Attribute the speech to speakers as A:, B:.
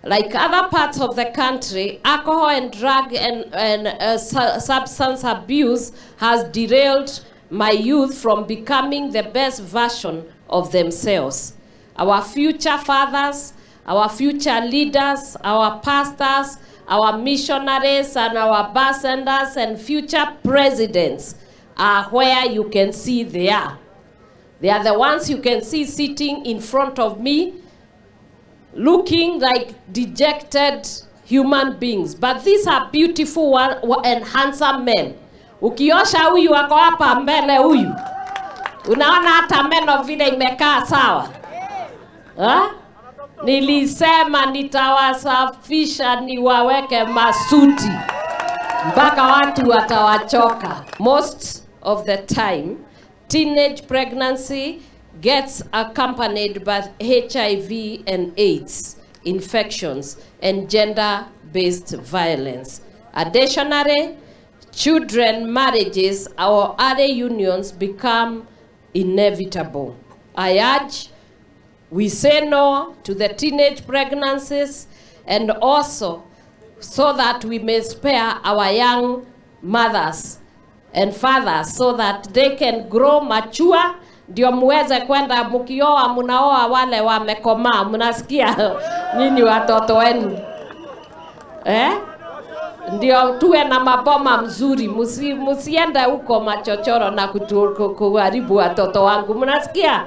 A: Like other parts of the country, alcohol and drug and substance abuse has derailed my youth from becoming the best version of themselves. Our future fathers, our future leaders, our pastors, our missionaries, and our ambassadors and future presidents are where you can see they are. They are the ones you can see sitting in front of me, looking like dejected human beings. But these are beautiful and handsome men. Ukiosha huyu ako hapa mbele huyu, unaona hata meno vile imekaa sawa. Ha? Nilisema nitawasafisha niwaweke masuti mpaka watu watawachoka. Most of the time, teenage pregnancy gets accompanied by HIV and AIDS infections and gender-based violence. Additionally, children marriages or other unions become inevitable. I urge we say no to the teenage pregnancies, and also so that we may spare our young mothers and fathers so that they can grow mature, ndio muweze kwenda mukioa, munaoa wale wamekomaa, mnasikia nyinyi watoto wenu, eh? Ndio tuwe na maboma mzuri, musiende huko machochoro na kuharibu watoto wangu, mnasikia?